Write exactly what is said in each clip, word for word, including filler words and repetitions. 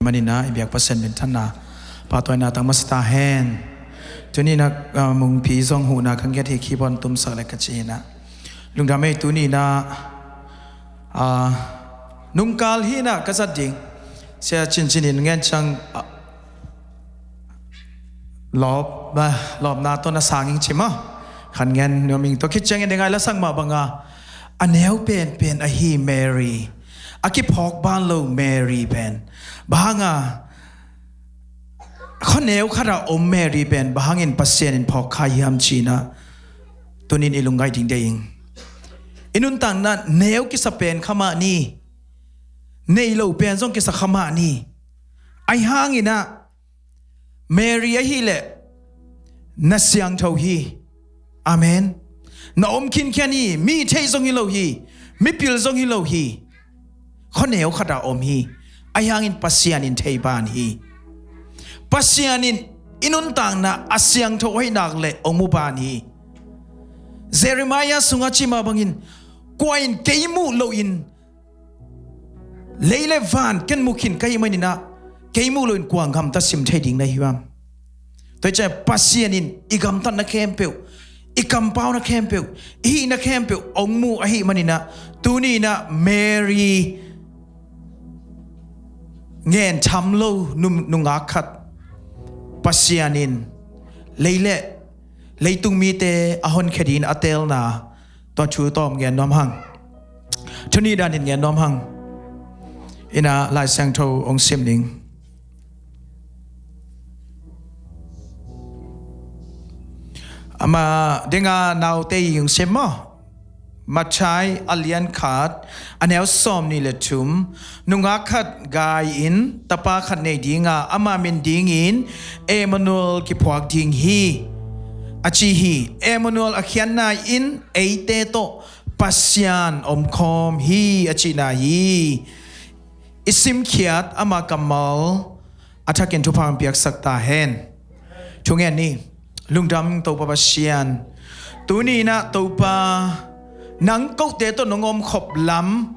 Maninah i biak Pasian minthanna pahtawina tang masa ta hen. Tuninah ah, mungpi zong huhna khan ngiat hi, keyboard tumsak le ka ci inah. Lungdam ei tuninah ah, nungkal hinah ka zat ding. Sia cincin in ngen ciang ah, lawp, ah, lawpna tawh na sang ing ci maw? Khan ngen nuam ing. Tua khit ciangin dei ngai lasak mah banga a neu penpen ahi Mary, a kiphawk ban lo Mary pen bang hanga khuaneu khatah om Mary pen bang hangin Pasian in phawk kha hiam cinah tunin i lungngaih ding dei ing. I nuntakna neu kisa pen kha mah ni, nei lo pen zong kisa kha mah ni. Ahi hanginah Mary ahileh na siangtho hi. Amen. Na om khinkhian hi. Mi theih zong hi lo hi. Mipil zong hi lo hi. Khuaneu khatah om hi. Ahi hangin Pasian in thei ban hi. Pasian in i nuntakna a siangtho ahih nak le ong mu ban hi. Jeremiah sungah cih mah bangin kua in kei muh loin lei le van ken mu khin ka hih maninah kei muh loin kua gamta sim thei ding na hi hiam? Tua hi ciah Pasian in i gamtatna khempeuh, i kampauna khempeuh, i hihna khempeuh ong mu ahih maninah tuninah Mary ngen tham lo nung, nungak khat Pasian in lei le leitung mite a honkhia dingin a teelna tua thu tawm ngen nuam hang. Thu nih danin ngen nuam hang. Inah Lai Siangtho ong sim ding. Ama dinga naute i ong sim maw? Matthai a lian khat a neu sawm nih le thum. Nungak khat gai-in tapa khat nei dinga ama min dingin Emmanuel kiphuak ding hi, a ci hi. Emmanuel a khiatna in eite tawh Pasian omkhawm hi a cihna hi. I simkhiat ama kammal a thakin thupha hong piaksak ta hen. Thungen ni. Lungdam Topa Pasian. Tuninah Topa nang kote tawh nong omkhop lam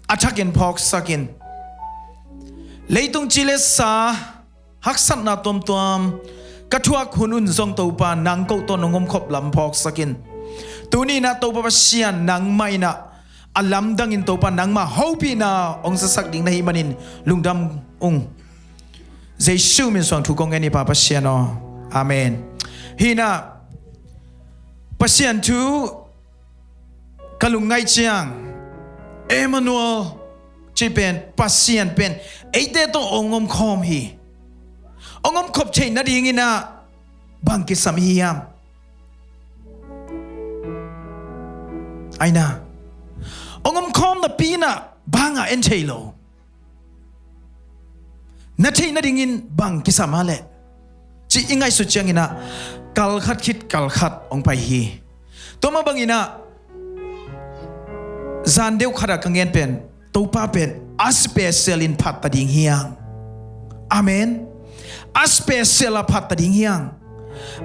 a thakin phawksakin leitung ci le sa haksatna tuamtuam ka thuak hun un zong Topa nang ko tawh nong omkhop lam phawksakin. Tuninah Topa Pasian nangmah inah a lamdangin Topa nangmah hopihna ong zasak ding na hih manin lungdam ung. Jesu min suang thu kong ngen hi Pa Pasian aw. Amen. Hinah Pasian thu ka lungngaih ciang Emmanuel cih pen Pasian pen eite tawh ong omkhawm hi. Ong omkhop theih nadinginah bang kisam hi hiam? Aina ong omkhawm napi inah bang a en thei lo. Na theih nadingin bang kisam a leh cih i ngaihsut cianginah kalkhat khit kalkhat ong pai hi. Tua mah banginah zan deuh khatah ka ngen pen Topa pen a special in phat ta ding hiang. Amen. A special a phat ta ding hiang.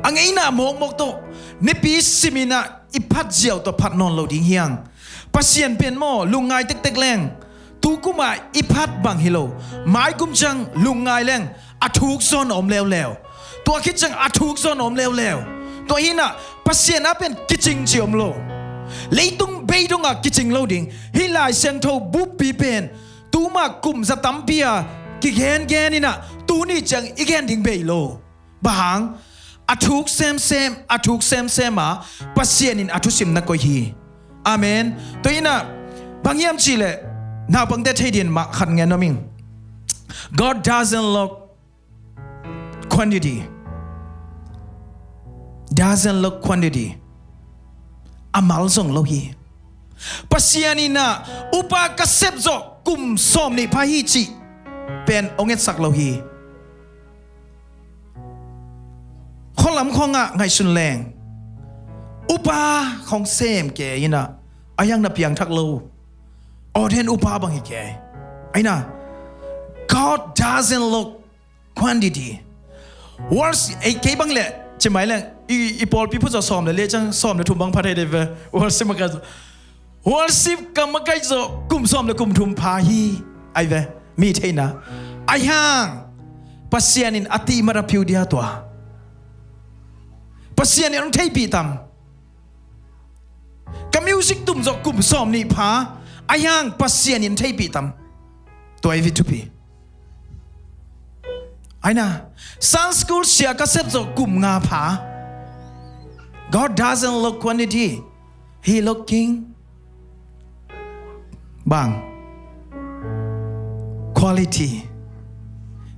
A ngeina mawkmawk tawh nipi siminah i phat ziau tawh phat nawn lo ding hiang. Pasian pen maw lungngai tektek leng tu kuma i phat bang hi lo, mai kum ciang lungngai leng a thuk zawn a om leuleu. Tua khit ciang a thuk zawn a om leuleu. Tua hinah Pasian a pen kicing ci om lo. Leitung bei dongah kicing lo ding. Hih Lai Siangtho buppi pen tuma kum za tampi a kigengen inah tuni ciang i gen ding bei lo. Bang hang? A thuk semsem, a thuk semsem a Pasian in a thusim na koih hi. Amen. Tua inah bang hiam cihleh naupangte thei dingin mah khat ngen nuam ing. God doesn't look quantity. Doesn't look quantity. A mal zong lo hi. Pasian inah upa ka sep zawh kum sawm nih pha hi cih pen ong etsak lo hi. Khualam khawngah ngaihsun leng upa khawng sem ke inah a hiang na piangthak lo. Ordain upa bang hi ke. Aina God doesn't look quantity. Worship, ei kei bang leh cimai leng i, i pawlpi phut zawh sawm le le ciang sawm le thum bang pha thei dei ve. Worship makaih zawh, worship ka makaih zawh kum sawm le kum thum pha hi. Ai ve, mi theihna. Ahi hang Pasian in a tihmat a phiu dia tua? Pasian in hong theipih tam? Ka music tum zawh kum sawm nih pha, ahi hang Pasian in theipih tam? Tua hi ve thupi. Aina, Sunday school sia ka sep zawh kum nga pha. God doesn't look quantity, He looking bang? Quality.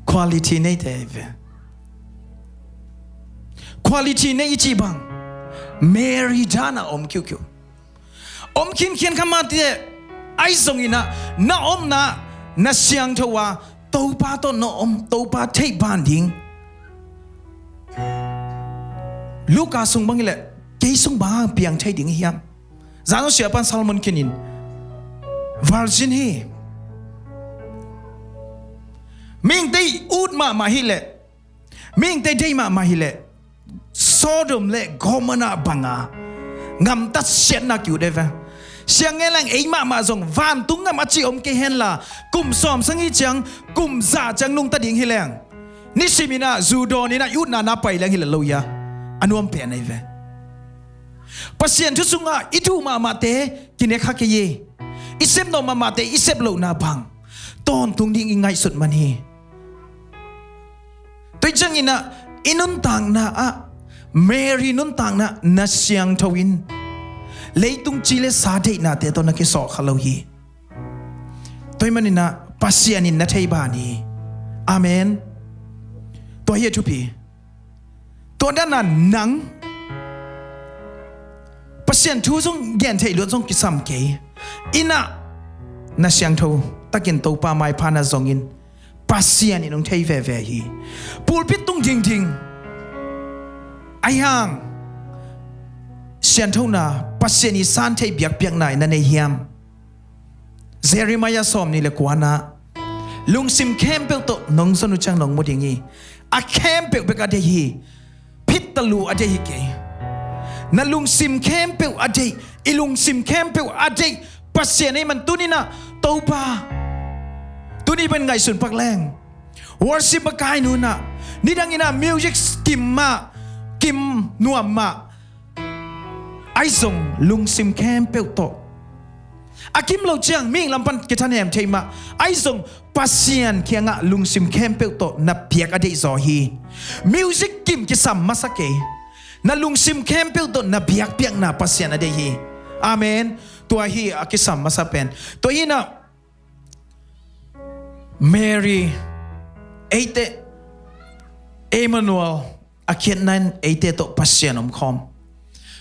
Quality nei te ve. Quality nei i ci bang? Mary dan a om kiukiu. Om khinkhian kha mah te, ahi zongin ah na omna na siangtho a Topa tawh na om, Topa theih ban ding. Luka sung bang hileh kei sung bang hang piang thei ding hiam? Zan siapa in sermon khin in, virgin hi. Mihingte ut mahmah hileh, mihingte deih mahmah hileh, Sodom le Gomorrah banga ngamtat siatna kiut e ve. Siang ngen leng ei mahmah zong vantung ngam a ci om kei henla, kum sawm sagih ciang, kum za ciang nungta ding hi leng, nisimin ah zu dawn in ah i utna na pai leng hi le lo ia, a nuam pen ahi ve. Pasian thu sungah i thuh mahmahte kine kha kei hi. I sep nawh mahmahte i sep lohna bang tawntung ding i ngaihsut man hi. Tua hi ciangin ah i nuntakna ah Mary nuntakna na siangtho in, leitung ci le sa deihnate tawh na kisawh kha lo hi. Tua hi manin ah Pasian in na thei ban hi. Amen. Tua hi a thupi. Tua dana nang Pasian thu zong gen theih luat zong kisam kei. Inn ah na siangtho takin Topa maipha na zongin Pasian in hong thei veve hi. Pulpit tung dingding ahi hang sianthona, Pasian i san theih biakpiakna in na nei hiam? Jeremiah sawm nih le kuana, lungsim khempeuh tawh nong zon uh ciang nong mu ding hi. A khempeuh bek a deih hi. Phit talu a deih hi kei. Na lungsim khempeuh a deih, i lungsim khempeuh a deih Pasian ei man tuninah Topa. Tuni pen ngaihsun pak leng worship a kai nunah, nidanginah music kim mah, kim nuam mah, ahi zong lungsim khempeuh tawh. A kim lo ciang mihing lam pan kithanem thei mah, ahi zong Pasian kiangah lungsim khempeuh tawh na piak a deihzaw hi. Music kim kisam masa kei. Na lungsim khempeuh tawh na biakpiakna Pasian a deih hi. Amen. Tua hi a kisam masa pen. Tua hinah Mary, eite Emmanuel a khiatna in eite tawh Pasian omkhawm.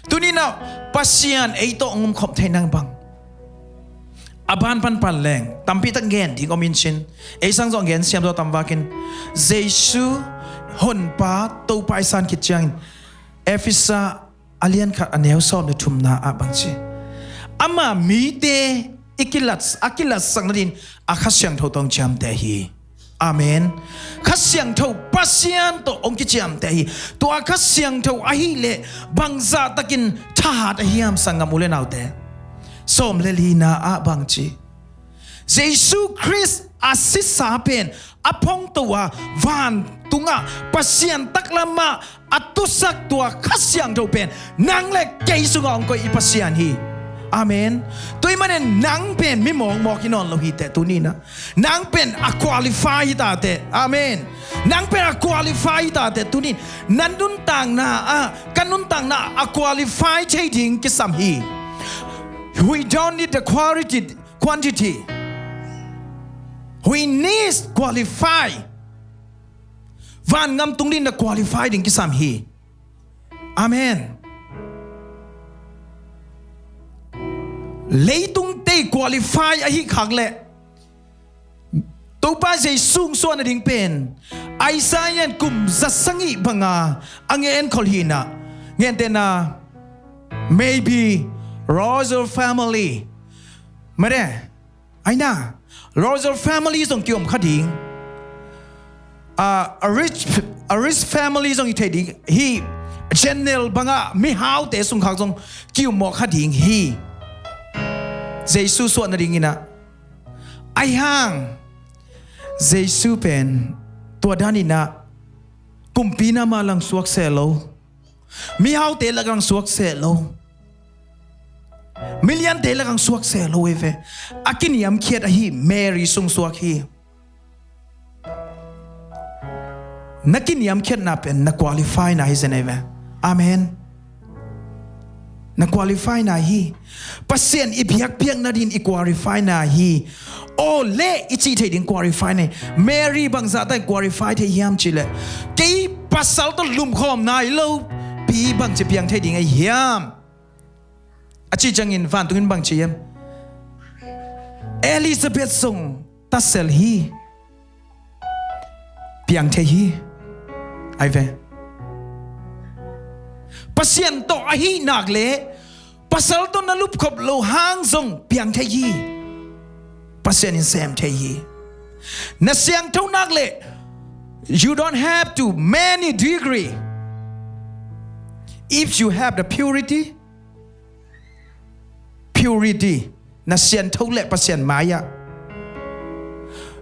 Tuninah Pasian ei tawh hong omkhawm thei nang bang? A ban panpan leng tampitak gen ding om in cin, ei sang zawh gen siam zaw tam vakin, Jesu honpa Topa i san khit ciangin Efesa a lian khat a neu sawm le thumna ah bangci, ama mite i kilat, a kilatsak nadin a Kha Siangtho tawh hong ciamteh hi. Amen. Kha Siangtho Pasian tawh hong kiciamteh hi. Tua Kha Siangtho ahileh bangzahtakin thahat ahiam sanggam u le naute? Sawm le lina ah bangci, Jesu Khrist a sisa pen a phongto a vantungah Pasian taklamah a tusak tua Kha Siangtho pen nang le kei sungah hong koih i Pasian hi. Amen. Tua hi manin nang pen mi mawkmawk hi nawn lo hi teh tuninah. Nang pen a qualify hi ta teh. Amen. Nang pen a qualify hi ta teh tunin. Na nuntakna ah, ka nuntakna ah a qualify thei ding kisam hi. We don't need the quality, quantity. We need qualify. Vangam tung ding na qualify ding kisam hi. Amen. Leitung tei qualify ahi khak leh Topa Jesu hong suah nading pen Isaiah in kum zasangih banga a ngen khol hinah, ngentehna, maybe royal family, mare, aina, royal family zong kiom kha ding. A, a rich, a rich family zong i thei ding hi. General banga mihaute sungkhak zong kiummawh kha ding hi. Jesu suah nadinginah, aihang Jesu pen tua daninah kumpi na mah lang suak seh lo, mihaute lak lang suak seh lo, miliante lak lang suak seh lo ei ve. A kiniamkhiat ahi Mary sung suak hi. Na kiniamkhiatna pen na qualify na hi zen ei ve. Amen. Na qualify na hi. Pasian i biakpiakna din i qualify na hi. Aw le i cih thei ding qualify na hi. Mary bangzah ta in qualify thei hiam cihleh, kei pasal tawh lumkhawm nai lo pi bangci piang thei ding ei hiam? A cih ciangin vantungin bangci hiam? Elizabeth zong tasel hi. Piang thei hi. Ai ve. Pasian tawh ahi nak le pasal tawh na lupkhop lo hang zong piang thei hi. Pasian in sem thei hi. Na siangtho nak le, you don't have to many degree. If you have the purity, purity, na siangtho le Pasian mai-ah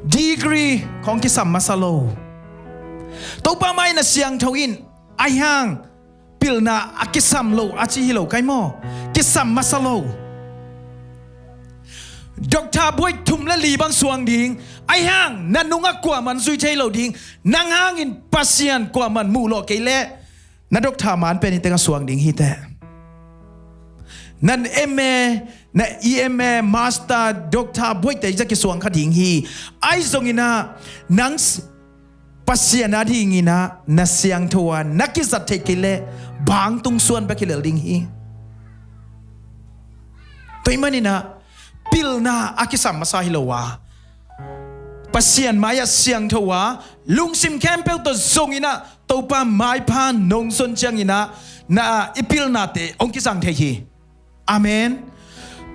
degree khong kisam masa lo. Topa mai na siangtho in, ahi hang pilna a kisam lo a ci hi lo kai maw? Kisam masa lo. Doctor buai thum le li bang suang ding, ahi hang na nungah kuaman zui thei lo ding. Nang hangin Pasian kuaman muh lawh kei leh na doctor man pen hi teng a suang ding hi teh. Nan M A, na E M A, master, doctor buaite zah kisuang kha ding hi. Ahi zonginah nang s-, Pasian a dinginah na siangtho a na kizat theih kei leh bangtung suan bek hi lel ding hi. Tua ahih maninah pilna a kisam masa hi lo a, Pasian mai-ah siangtho a, lungsim khempeuh tawh zonginah Topa maipha nong zon cianginah na i pilnate hong kizang thei hi. Amen.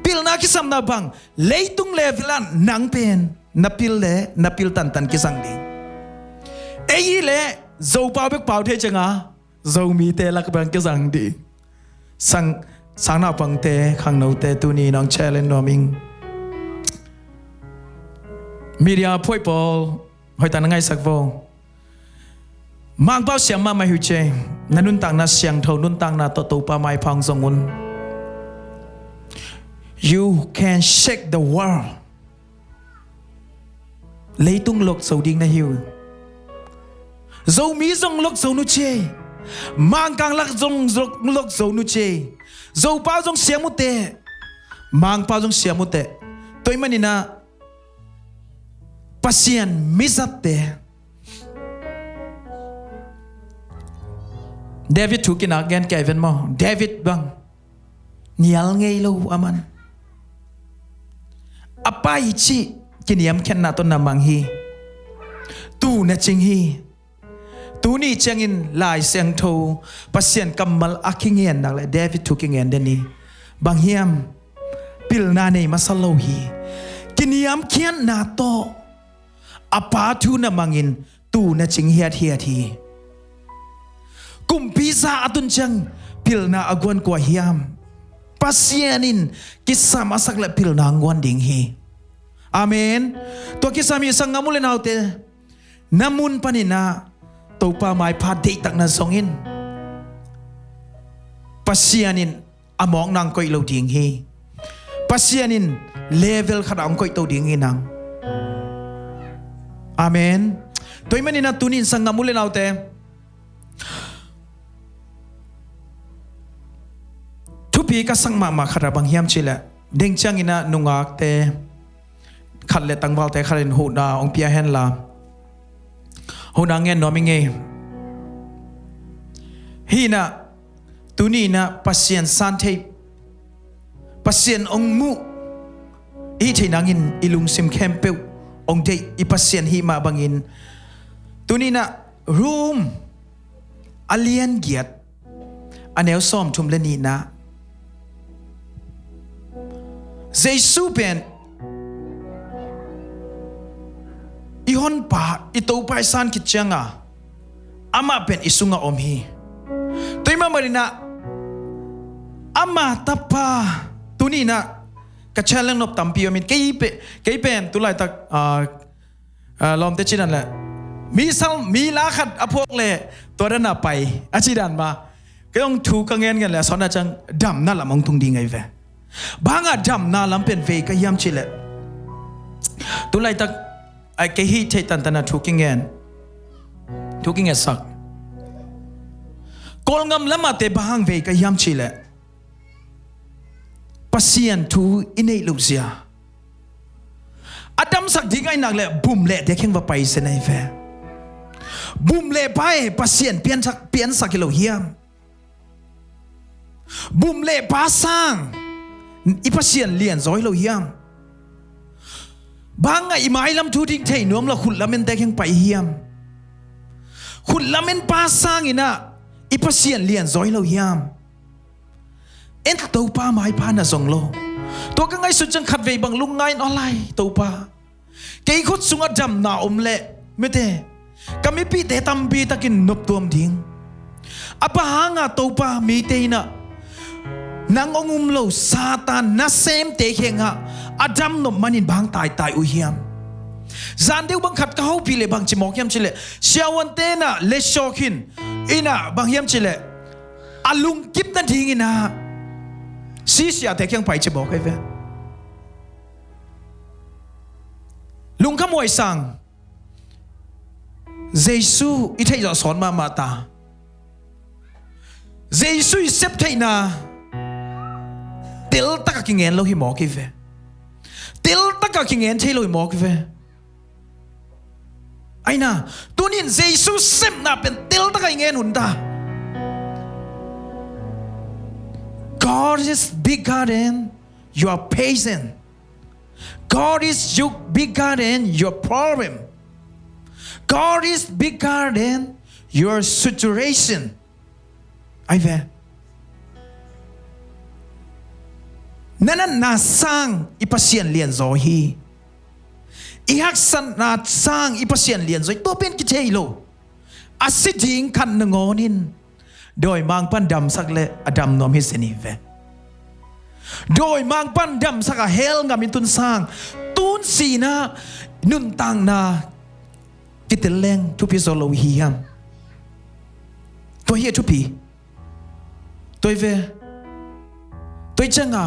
Pilna kisamna bang, leitung level ah nang pen na pil le na pil tantan kizang ding. Ei hi leh Zopau bek pau thei cianga Zomite lak bang kizang ding. Sang, sang naupangte, khangnote tuni nong challenge nuam ing. Media phuai pawl, hoih tak na ngaihsak vo. Mangpau siam mahmah hi uh ci. Na nuntakna siangtho, nuntakna tawh Topa maipha hong zong un. You can shake the world. Leitung lok zo ding na hi uh. Zomi zong lok zo nu ci. Mangkang lak zong lok, lok zo nu ci. Zopau zong siam uh teh. Mangpau zong siam uh teh. Tua ahih maninah Pasian mizatte. David thu kinak gen kei ven maw? David bang nial ngei lo a man. A pai cih kiniamkhiatna tawh na mang hi. Tu na cing hi. Tuni ciangin Lai Siangtho Pasian kammal a kingen nak le David thu kingen den hi. Bang hiam? Pilna nei masa lo hi. Kiniamkhiatna tawh a pa thu na mangin tu na cing hiathiat hi. Kumpi za a tun ciang pilna a guan kua hiam? Pasian in kisam a sak le pilna a guan ding hi. Amen. Tua kisam hi sanggam u le naute, na mun paninah Topa maipha deihtak na zong in. Pasian in a mawkna hong koih lo ding hi. Pasian in level khatah hong koih to ding hi nang. Amen. Tua ahih maninah tuni in sanggam u le naute, thupi ka sak mahmah khatah bang hiam cihleh, deng cianginah nungakte khat le tangvalte khat in huhna hong pia henla, huhna ngen nuam ing ei. Hinah, tuni inah Pasian san thei, Pasian hong muh i hih theih nangin i lungsim khempeuh hong deih i Pasian hih mah bangin, tuni inah Rom a lian giat, a neu sawmthum le nihna, Jesu pen i honpa, i Topa i san khit cianga amah pen i sungah om hi. Tua ahih maninah ama tapa, tuni inah ka challenge nop tampi om in, kei pe, kei pen tulaitak, ah, Ah, lawmte ci dan le, mi sal, mi la khat a phuak le tua dan a pai a ci dan ma. Kei hong thu ka ngen ngen le a sawn a ciang damna lam hong tung ding ahi ve. Bang a damna lam pen vei ka hiam ci le, tu laitak ai kei hih theih tantan a thu kingen, thu kingen sak. Kawlngam lam a te bang vei ka hiam ci le, Pasian thu i neih loh zia a damsak ding ahi nak le bum le te kheng va pai se nei ve. Bum le pa e Pasian piansak, piansak hi lo hiam? Bum le pa sang i Pasian lian zaw hi lo hiam? Bang a i mailam thu ding thei nuam lo khut lamen te kheng pai hiam? Khut lamen pa sang in ah i Pasian lian zaw hi lo hiam? En Topa maipha na zong lo. Tua ka ngaihsut ciang khat vei bang lungngai in aw lai Topa. Kei khut sungah damna om le mite, ka mipihte tampi takin noptuam ding. A pa hanga Topa mite in ah nang hong um lo Satan nasemte khengah a dam nop manin bang taitai uh hiam? Zan deuh bang khat ka hopih le bang ci mawk hiam ci le, siavuante in ah le siawk hin in ah bang hiam ci le, a lungkip nadingin ah sisiate kiang pai ci bawk ahi ve. Lungkhamhuai sang Jesu i theih zawh sawn mahmah ta. Jesu i sep theihna teltak a kingen lo hi mawk hi ve. Teltak a kingen thei lo hi mawk hi ve. Aina, tunin Jesu sepna pen teltak a i ngen hun ta. God is bigger than your pain. God is bigger than your problem. God is bigger than your situation. Ahi ve. Na natna sang i Pasian lianzaw hi. I haksatna sang i Pasian lianzaw hi. Tua pen kithei lo. A si ding khat nangawn in dawimangpa'n damsak le a dam nuam hi sin hi ve. Dawimangpa'n damsak a hell ngam in tun sang, tun sihna nuntakna kitel leng thupi zaw lo hi hiam? Tua hi a thupi. Tua hi ve. Tua hi cianga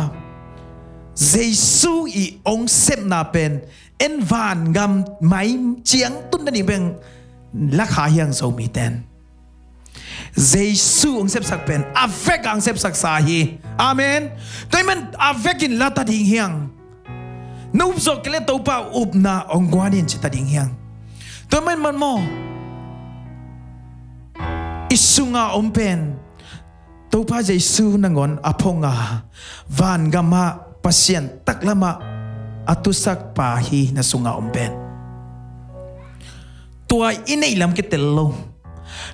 Jesu i ong sepna pen en vangam mai ciang tun na ni beng lakha hiang Zomite'n Jesu ong sepsak pen a vek ang sepsak sa hi. Amen. Tua hi man a vekin la ta ding hiang. Na up zawh kei le Topa upna ong guan in ci ta ding hiang. Tua hi man man maw, i sunga om pen Topa Jesu nangawn a phonga vangamah Pasian taklamah a tusak pa hi na sunga om pen. Tua i neihlam kitel lo.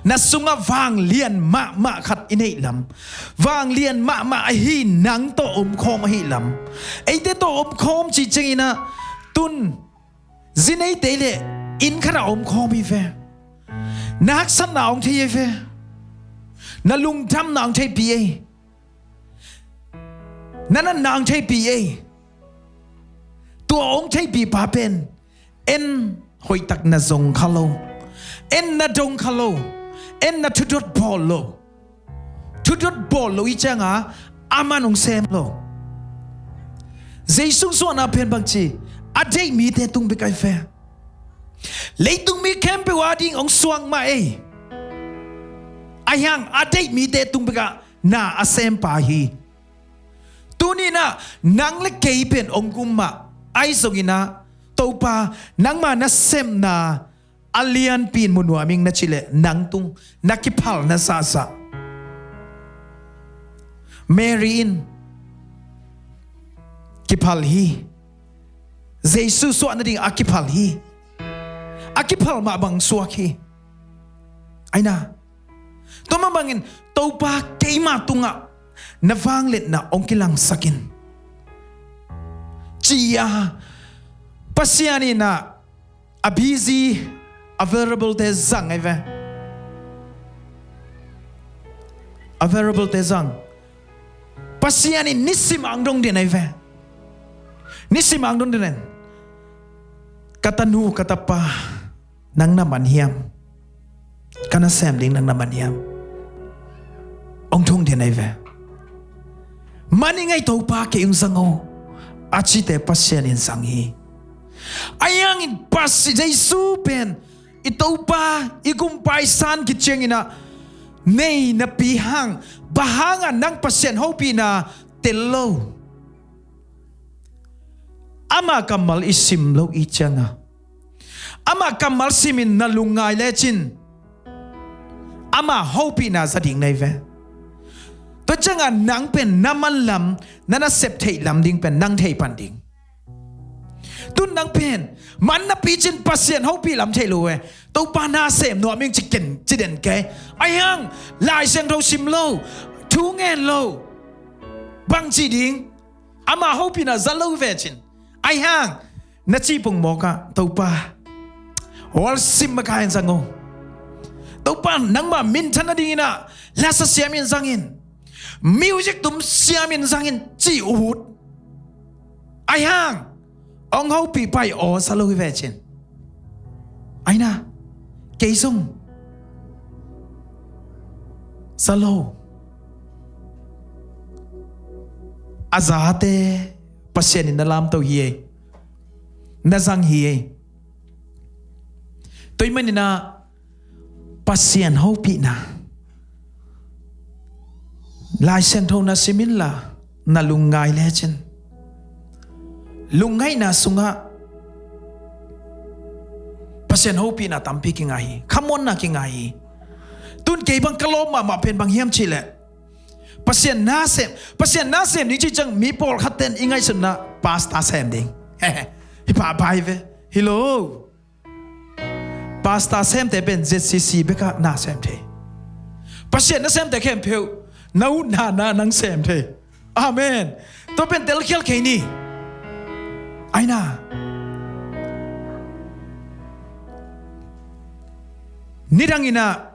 Na sungah vanglian mahmah khat i neihlam, vanglian mahmah ahi nang tawh omkhawm ahi lam. Eite tawh omkhawm cih ciangin ah tun zi neite le inn khatah omkhawm hi ve. Na haksatna ong thei hi ve. Na lungdamna ong theipi ei. Na natna ong theipi ei. Tua ong theipi pa pen en hoihtak na zong kha lo, en na dong kha lo, en na thudot bawl lo. Thudot bawl lo i cianga aman ong sem lo. Jesu suahna pen bangci a deih mite tung bek ahi ve. Leitung mi khempeuh a ding ong suak mah ei. Ahi hang a deih mite tung bekah na a sempa hi. Tuninah nang le kei pen ong gum mah ahi zonginah Topa nangma na semna a lianpi in mu nuam ing na cih leh nang tung na kiphal na sahsah. Mary in kiphal hi. Jesu suah nading a kiphal hi. A kiphal mah bang suak hi. Aina Tua mah bangin Topa keima tungah na vangliatna ong kilangsak in ci-a Pasian in ah a busy, a variable te zang ahi ve. A variable te zang. Pasian in nisim ang dong den ahi ve. Nisim ang dong den. Ka tanu, ka tapa, nang na man hiam? Ka nasem ding nang na man hiam? Hong thung den ahi ve. Man ing ei Topa, kei hong zang o, a cite Pasian in zang hi. Ahi hangin Pasi-, Jesu pen i Topa, i Gumpa, i San kiciangin ah nei napi hang, bang hangah nang Pasian hopihna tel lo? Ama kammal i sim lo i ciangah, ama kammal simin na lungngai lecin ama hopihna za ding na hi ve. Tua ciangah nang pen na manlam, na nasep theih lam ding pen nang thei pan ding. Tun nang pen man napi cin Pasian hopih lam thei lo e. Topa, na sem nuam ing ci ken, ci den kei. Ahi hang Lai Siangtho sim lo, thu ngen lo, bang ci ding? Ama hopihna za lo ve cin. Ahi hang na cipung mawkah, Topa, worship makai in zang o, Topa, nangmah minthan nadingin ah lasa siamin zangin, music tum siamin zangin ci uh ut. Ahi hang hong hopih pai aw, za lo hi ve cin. Aina, kei zong za lo. A zate Pasian in na lamto hi ei, na zang hi ei. Tua ahih manin ah Pasian hopihna, Lai Siangtho na sim inla, na lungngai lecin, lungngaihna sungah Pasian hopihna tampi kingai hi, khamuanna kingai hi. Tun kei bang ka lawp mahmah pen bang hiam cihleh, Pasian na sem, Pasian na sem ding cih ciang mi pawlkhat ten i ngaihsutna pasta sem ding. Hi pahpah hi ve. Hi lo. Pasta semte pen Z C C bekah na sem thei. Pasian na semte khempeuh na utna na nang sem thei. Amen. Tua pen telkhial kei ni. Aina, nidangin ah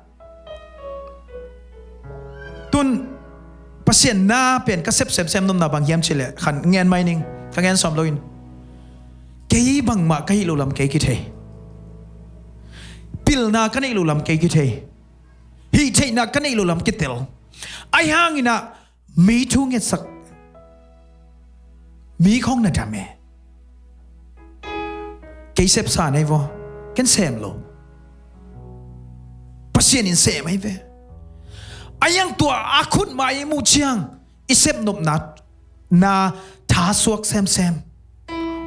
tun Pasian na pen ka sep semsem nopna bang hiam cihleh, khan ngen mai ning, ka ngen sawm loin. Kei bangmah ka hih loh lam kei kithei. Pilna ka neih loh lam kei kithei. Hih theihna ka neih loh lam kitel. Ahi hangin ah mi thu ngetsak mi khong na dam e. Kei sepsa nei vaw, ken sem lo. Pasian in sem ahi ve. Ahi hang tua a khut mai i muh ciang i sepnopna na thasuak semsem.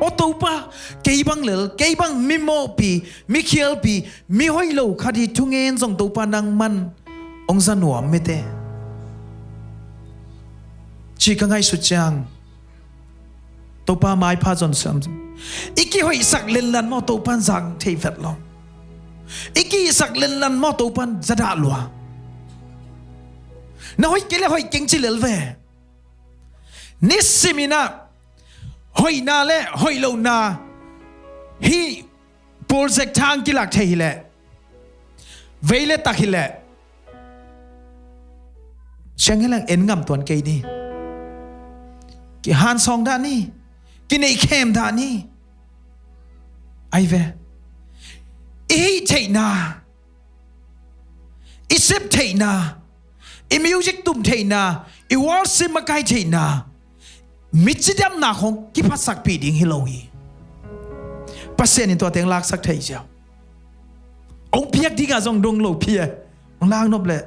Aw Topa, kei bang lel, kei bang mi mawhpi, mi khialpi, mi hoih lo khat hi thungen zong Topa nangman hong za nuam mete, ci ka ngaihsut ciang Topa maipha zon sam. I kihoihsak lenlan maw Topan zang thei vet lo. I kihihsak lenlan maw Topan za dah lua. Na hoih kei le hoih keng ci lel ve. Nisimin ah hoihna le hoih lohna hih project thang kilak thei hileh, vei le tak hileh, siang hileng en ngam tuan kei ni. Kihansawng dah ni. Kineihkhem dah ni. Ai ve. I hih theihna, i sep theihna, i music tum theihna, i worship makai theihna, mi cidamna khong kiphatsakpih ding hi lo hi. Pasian in tua teng laksak thei cia. Hong piak dingah zong dong lo pia. Hong laknop leh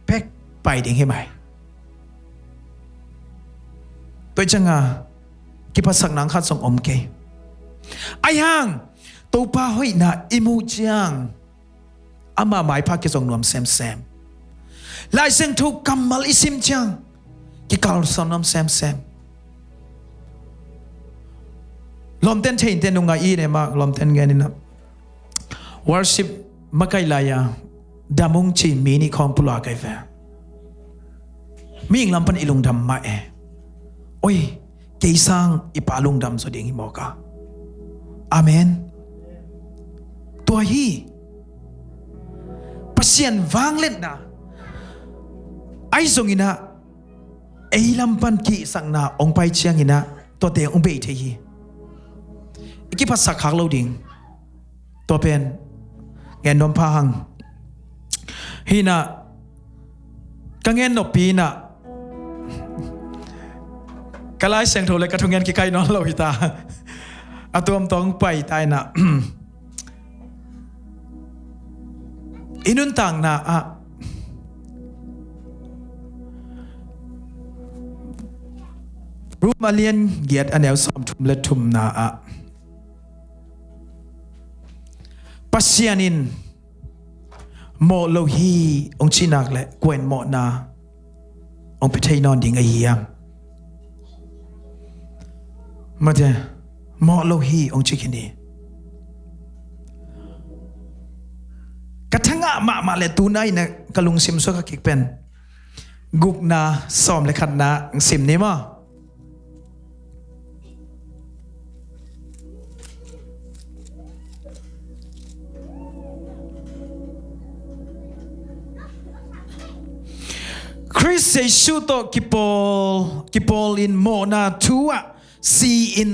pek pai ding hi mai. Tua cianga kiphatsakna khat zong om kei. Aihang Topa hoihna i muh ciang ama maipha kizong nuam semsem. Lai Siangtho kammal i sim ciang kikalsuan nuam semsem. Lawmten theinte nungah i ne mah lawmten ngeninah worship makaih lai-a damung ci mi nih khawng pulak ai ve. Mihing lam pan i lungdam mah e. Oi, kei sang i Pa lungdam zaw ding hi mawk a. Amen. Tua hi Pasian vangliatna. Ahi zonginah ei lam pan kihsakna hong pai cianginah tuate hong bei thei hi. I kiphatsak khak lo ding. Tua pen ngen nuam pha hang. Hi inah ka ngen noppi inah ka Lai Siangtho le ka thungen kikaih nawn lo hi ta. A tuamtuam pai ta inah i nuntakna ah Rom a lian giat a neu sawmthum le thumna ah Pasian in mawh lo hi hong cih nak leh kua in mawhna hong pia thei nawn ding ahi hiam? Mate, mawh lo hi hong ci khin hi. Ka thangah mahmah le tunai na ka lungsim suak a kik pen gukna sawm le khatna sim ni maw? Khrist Jesu tawh kipawl, kipawl in mawhna thu ah si-in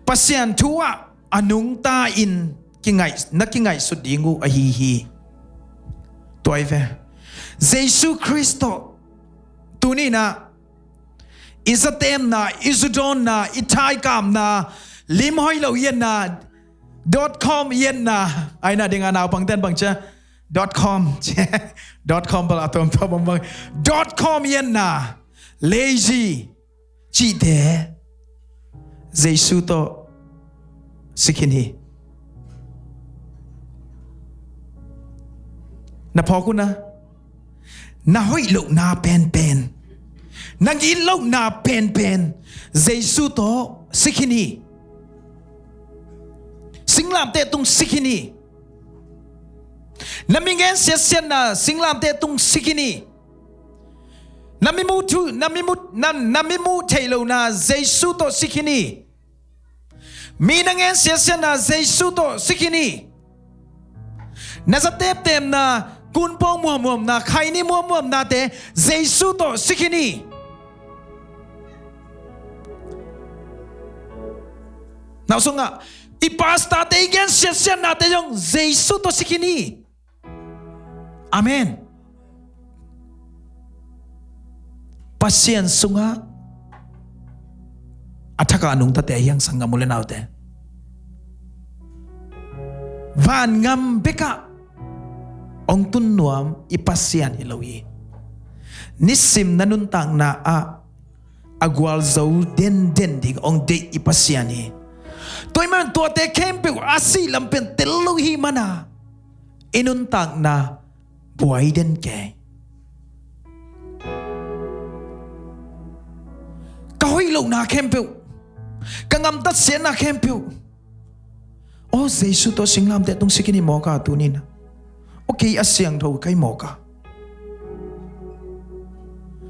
Pasian thu ah a nungta in kingaih, na kingaihsut ding uh ahi hi. Tua hi ve. Jesu Khrist tawh tuni inah i zatemna, i zudawnna, i thaikamna, lim hoih lo i etna, dot com i etna, a inah dingah naupangten bang cia dot com, dot com bal a tuamtuam bang bang, dot com i etna, lazy cihte Jesu tawh si khin hi. Na phawk uh na, na hoih lohna penpen, na ngin lohna penpen Jesu tawh si khin hi. Singlamteh tung si khin hi. Na mi ngen siatsiatna singlamteh tung si khin hi. Na mi muh thu, na mi muh, na, na mi muh theih lohna Jesu tawh si khin hi. Mi na ngen siatsiatna Jesu tawh si khin hi. Na zateptemna, kunpawng muammuamna, khaini muammuamnate Jesu tawh si khin hi. Nau sungah i pastorte i ngen siatsiatnate zong Jesu tawh si khin hi. Amen. Pasian sungah a thak a nungtate ahi hang sanggam u le naute. Vangam bekah hong tun nuam i Pasian hi lo hi. Nisim na nuntakna ah a gualzo denden ding hong deih i Pasian hi. Tua ahih man tuate khempeuh a sih lam pen tel lo hi mana i nuntakna buai den kei. Ka hoih lohna khempeuh, ka ngamtat siatna khempeuh, aw, Jesu tawh singlamteh tung si khin hi mawk a tuni inah. Aw, kei a siangtho ka hi mawk a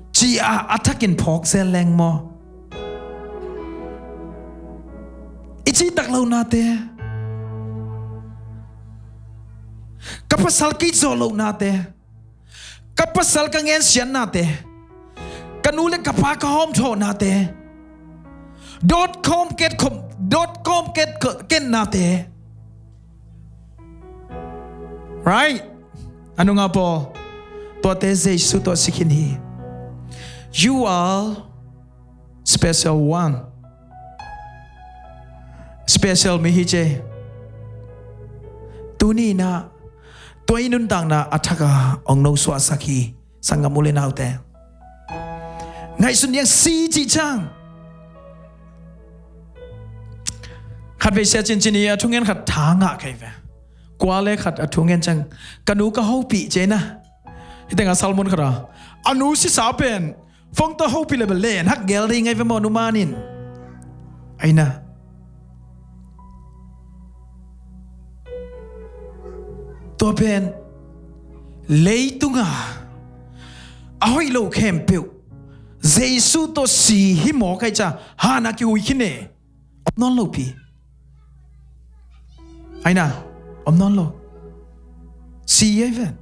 ci-a a thakin phawk zel leng maw? I cihtak lohnate, ka pasal kei zawh lohnate, ka pasal ka ngensiatnate, ka nu le ka pa ka hawmthawhnate, dot com ket khom, dot com ket, ket nate. Right? A nungah pawl, tuate Jesu tawh si khin hi. You are special one. Special mi hi ce. Tuni inah tua i nuntakna a thak a hong nosuahsak hi. Sanggam u le naute, ngaihsun diang si cih ciang khatvei sia cincin hi a thungen khat tha ngah kei ve. Kua le khat a thungen ciang ka nu ka hopih ci na. Hih tengah salmon khat a, a nu sisa pen phone tawh hopih le bel len hak gel ding ahi ve maw, nu man in. Ahi na. Tua pen leitunga a hoih lo khempeuh Jesu tawh si hi mawk ahih ciang hana kihui khin e. Om nawn lo pi. Ahi na, om nawn lo. Si ahi ven.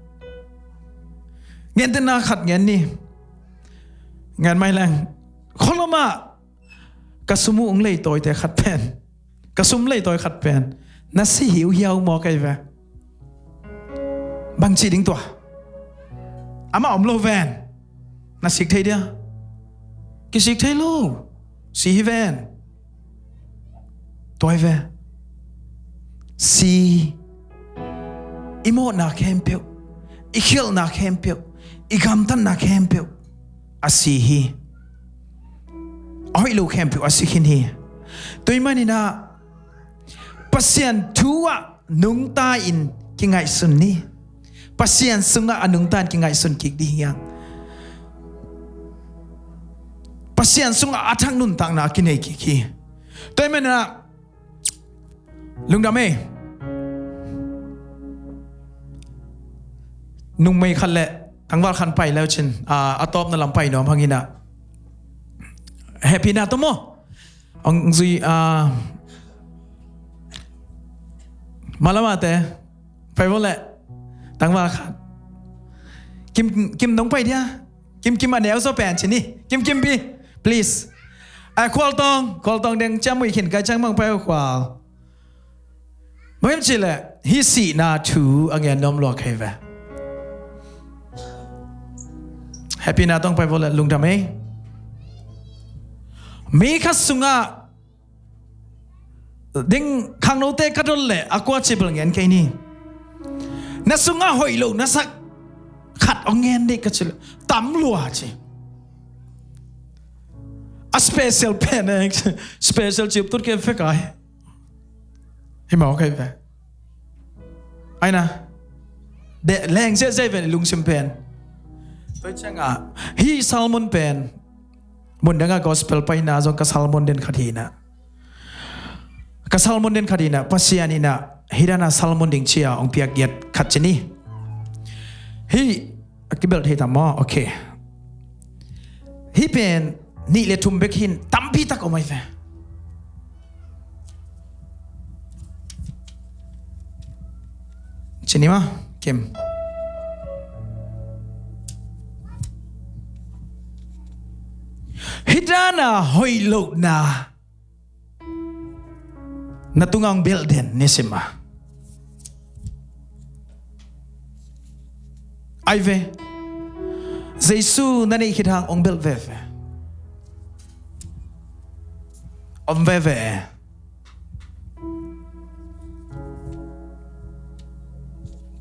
Ngen tena khat ngen ni. Ngen mai leng. Kholama ka sum uh ung leitawite khat pen, ka sum leitawi khat pen Na si hi uh hiau maw kei ve. Bang ci ding tua. Amah om lo ven. Na sik thei dia. Kisik thei lo. Si hi ven. Tua hi ve. Si. I mawhna khempeuh, i khialhna khempeuh, i gamtatna khempeuh a si hi. A hoih lo khempeuh a si khin hi. Tua ahih manin ah Pasian thu ah nungta in kingaihsun ni. Pasian sungah a nungta in kingaihsun kik ding hi hang. Pasian sungah a thak nuntakna a kinei kik hi. Tua ahih manin ah lungdam ei. Nungmei khat le tangval khat pai le uh cin, a, a tawpna lam pai nuam hang in ah. Hehpihna tawh maw. Hong zui, a, malamate pai vo le tangval khat. Kim, Kim nong pai dia. Kim Kim a neu zaw pen ci ni. Kim Kim pi, please. A, Khual Tawng, Khual Tawng deng ciam ui khin kai ciang mang pai uh Khual. Bang hiam cih leh hih sihna thu a ngen nuam lua kei ve. Hehpihna tawh pai vo le lungdam ei. Mi khat sungah ding khangnote ka dot leh a kua ci bel ngen kei ni. Na sungah hoih lo na sak khat hong ngen dih ka ci leh tam lua ci. A special pen eh, special ci up tut kei fek ai. Hi mau kei ve. Ai na. De leng zia zia ven lungsim pen. Toi ciang a hi sermon pen. Mun dang a gospel paina zong ka sermon den khat hi na. Ka sermon den khat hi na, Pasian in a, hi dan a sermon ding ci a hong piak giat khat ci ni. Hi, a kibel thei tam maw? Ok. Hi pen, nih le thum bek hin, tampi tak om ai ve. Ci ni maw, Kim. Hi dan a hoih lohna na tungah hong belh den nisim a. Ai ve. Jesu na neih khit hang hong belh veve. Om veve.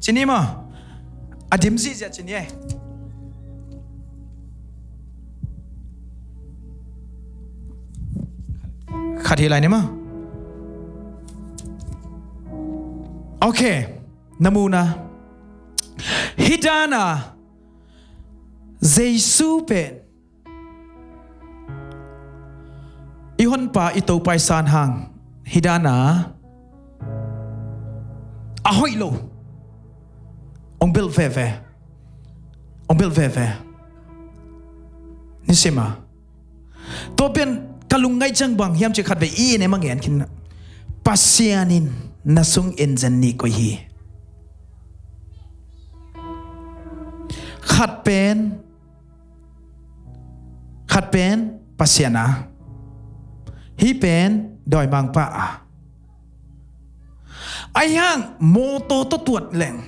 Ci ni maw? A dim zihziah ci ni ei. Khat hi lai ni maw? Ok. Na mu na. Hi dan a Jesu pen i honpa i topa i san hang hi dan a a hoih lo hong belh veve. Hong belh veve. Nisim a. Tua pen ka lungngaih ciang bang hiam cih khat vei i in em a ngen khin na. Pasian in na sung en zen nih koih hi. Khat pen Khat pen Pasian a, hih pen dawimangpa a. Ahi hang mawtaw tawh tuat leng,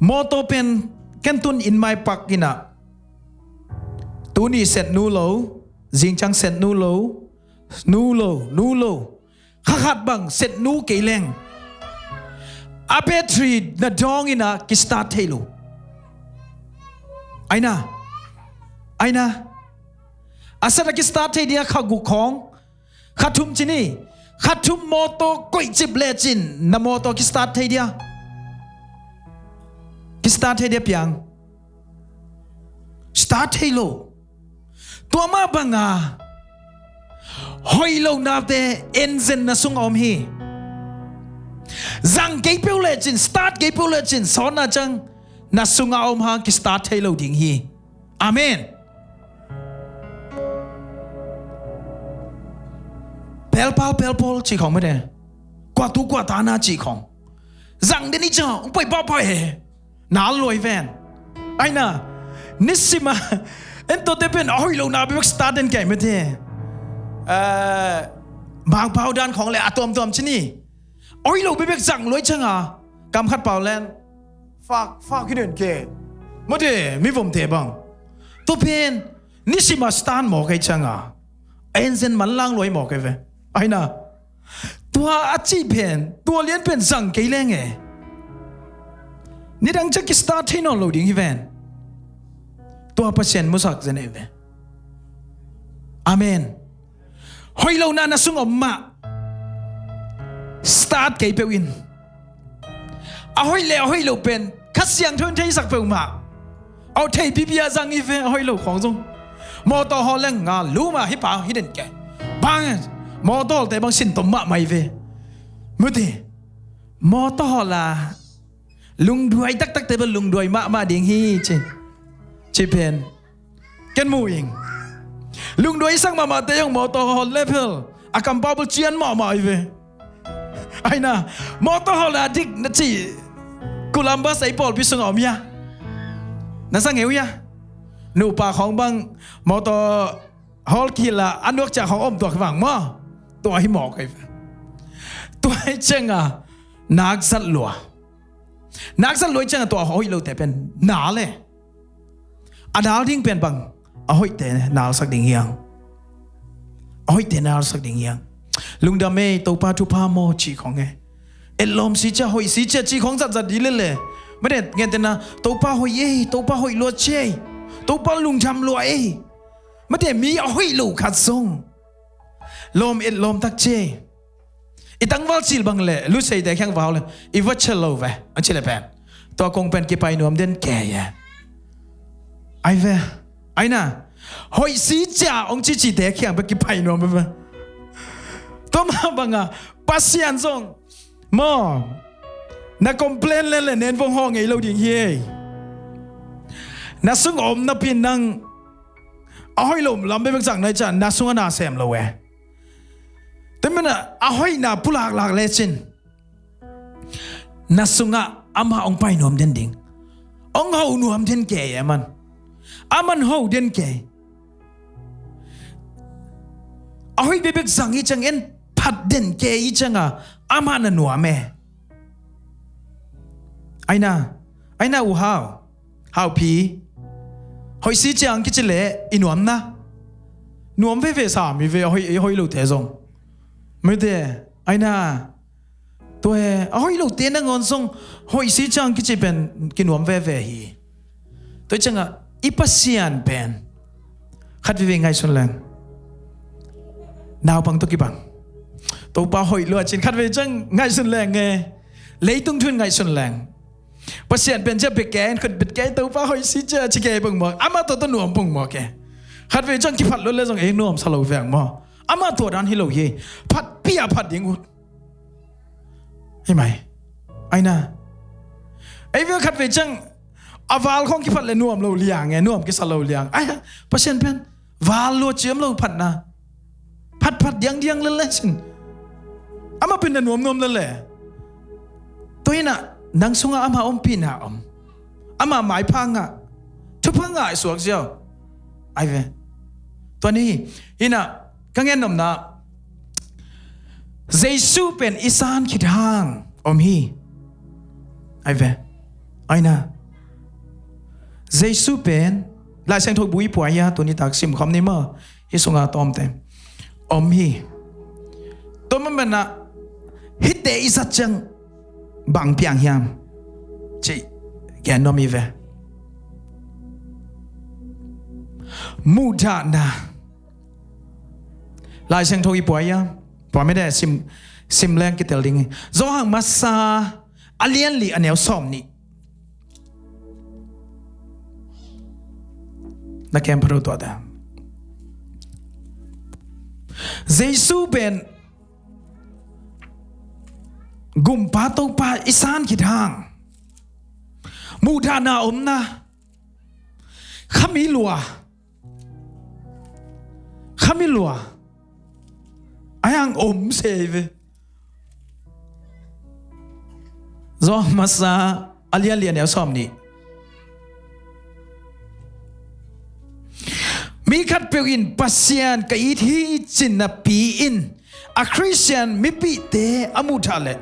mawtaw pen ken tun inn mai pak in a, tuni set nu lo, zingciang set nu lo, nu lo, nu lo. Kha khat bang set nu kei leng a battery na dawng in a kistart thei lo. Aina, aina, a set a kistart thei dia kha guk khawng, kha thum ci ni, kha thum mawtaw koih cip lecin na mawtaw kistart thei dia, kistart thei dia piang. Start thei lo. Tua mah banga hoih lo nate en zen na sung a om hi. Zang kei peuh lecin, start kei peuh lecin, sawnna ciang na sunga om hang kistart thei lo ding hi. Amen. Pelpal pelpol cih khawng mete, kuatu kuatana cih khawng zang den i ciang hong pai pahpah e. Na luai ven. Aina, nisima en tote pen a hoih lo na bek start den kei mete. Eh, Mangpau dan khawng le a tuamtuam ci ni. A hoih lo bekbek zang luai cianga kam khat pau len fak, fak hi den ke. Mate, mi vomte bang tua pen nisim a start mawk ei cianga a enzen manlang luai mawk ei ve. Aina tua a cih pen, tua lian pen zang kei leng e, nidang ciang kistart thei nawn lo ding hi ven. Tua Pasian musak zen ei ve. Amen. Hoih lohna na sung om mah start kei peuh in. A hoih le a hoih lo pen Kha Siangtho in theisak peuhmah. Au thei pipi a zang i ve a hoih lo khawng zong. Mawtaw hawl leng nga luma hi pa hi den ke. Bang mawtaw hawlte bang sin tom mahmah i ve. Mute, mawtaw hawl a lungduai taktakte bang lungduai mahmah ding hi ci, ci pen ken mu ing. Lungduai sak mahmahte zong mawtaw hawl level a kampau bel cian mahmah i ve. Aina mawtaw hawl a dik na ci Columbus ei pawlpi sungah om ia. Na sa ngeu ia. Nupa khawng bang mawtaw hawl kihil a a nuak ciah khawng om tuak vang maw. Tua hi mawk ei ve. Tua hi cianga nak zat lua. Nak zat luai cianga tua a hoih lote pen nal e. A nal ding pen bang a hoihte nalsak ding hiang. A hoihte nalsak ding hiang. Lungdam ei Topa thupha maw cih khawng e. Etlawm si cia hoih si cia cih khawng zatzat dih lele. Mate ngentena Topa hoih ei, Topa hoih lua ci ei, Topa lungdam lua ei. Mate mi a hoih lo khat zong lawm etlawm tak ci ei. I tangval cil bang le luseite khiang vau le i va cel lo ve a ci le pen tua kong pen kipai nuam den kei e. Ai ve, aina hoih si cia ong cicite khiang pen kipai nuam ve. Tua mah banga Pasian zong maw na complain le le nen vong haw ngei lo ding hi ei. Na sung om napi nang a hoih lo lam bekbek zang nai ciah na sungah na sem lo e. Tua mana a hoihna pulaklak lecin na sungah amah hong pai nuam den ding, hong ho nuam den kei e man. Aman ho den kei. A hoih bekbek zang i ciang en phat den kei i cianga amah na nuam e. Aina, aina u hau, hau phi. Hoih si ciang kici le i nuamna nuam veve sam i ve a hoih, a hoih lote zong. Mite, aina tua he a hoih lote nangawn zong hoih si ciang kici pen kinuam veve hi. Tua cianga i Pasian pen khat veve ngaihsun leng. Naupang tawh kibang Topa hoih lua cin khat veve ciang ngaihsun leng e. Leitung thun ngaihsun leng. Pasian pen cia bia kei, khut bia kei, Topa hoih si cia ci kei pongmawk, amah tawh tawh nuam pongmawk e. Khat vei ciang kiphat lo le zong ei nuam sa lo veng maw? Amah tua dan hi lo hi. Phat pia phat ding ut. Hi mai. Aina. Ei vei khat vei ciang a val khong kiphat le nuam lo liang e, nuam kisa lo liang. Ai, Pasian pen val lua ciam lo phatna. Phatphat diangdiang lele sin. Amah pen na nuamnuam lele. Tua inah nang sungah amah ompihna om. Amah maipha ngah, thupha ngah i suak ziau. Ai ve. Tua ni hi. Inah ka ngen nopna Jesu pen i san khit hang om hi. Ai ve. Aina. Jesu pen Lai Siangtho bu i puai a tuni tak simkhawm ni maw? Hih sunga tawmte om hi. Tua manmanah hihte i zat ciang bang piang hiam? Cih gen nuam hi ve. Muhdahna. Lai Siangtho i puai a, puai mede sim, sim leng kitel ding hi. Johan masa a lian li a neu sawm nih. Na kem pharo tua ta. Jesu pen gumpa Topa i san khit hang muhdahna omna khami lua. Khami lua. A yang om sei ve. Johan masa a lian li a neu sawm nih. Mi khatpeuh in Pasian ka it hi cin napi in a Khristian mipihte a muhdah leh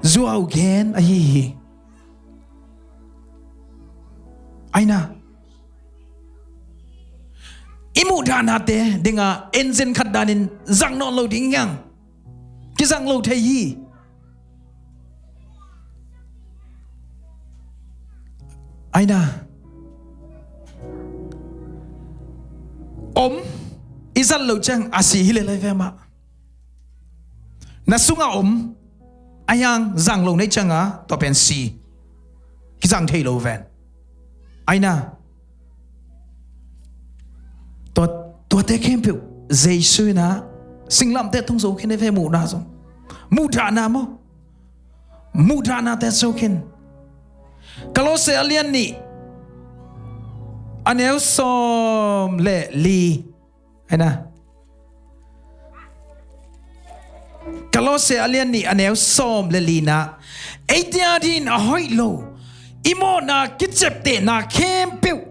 zuau gen ahi hi. Aina, i muhdahnate dinga engine khat danin zang nawn lo ding hiang. Kizang lo thei hi. Aina, om i zat lo ciang a si hi le lai ve mah. Na sunga om a hiang zang lo nei cianga tua pen si. Kizang thei lo ven. Aina, tua, tuate khempeuh Jesu ina singlamte tung zo khin e ve. Muhna zong, muhdahna maw, muhdahnate zo khin. Kolose a lian nih, a neu sawm le li. Aina, Kolose a lian nih a neu sawm le lina, eite adingin a hoih lo i mawhna kiceptehna khempeuh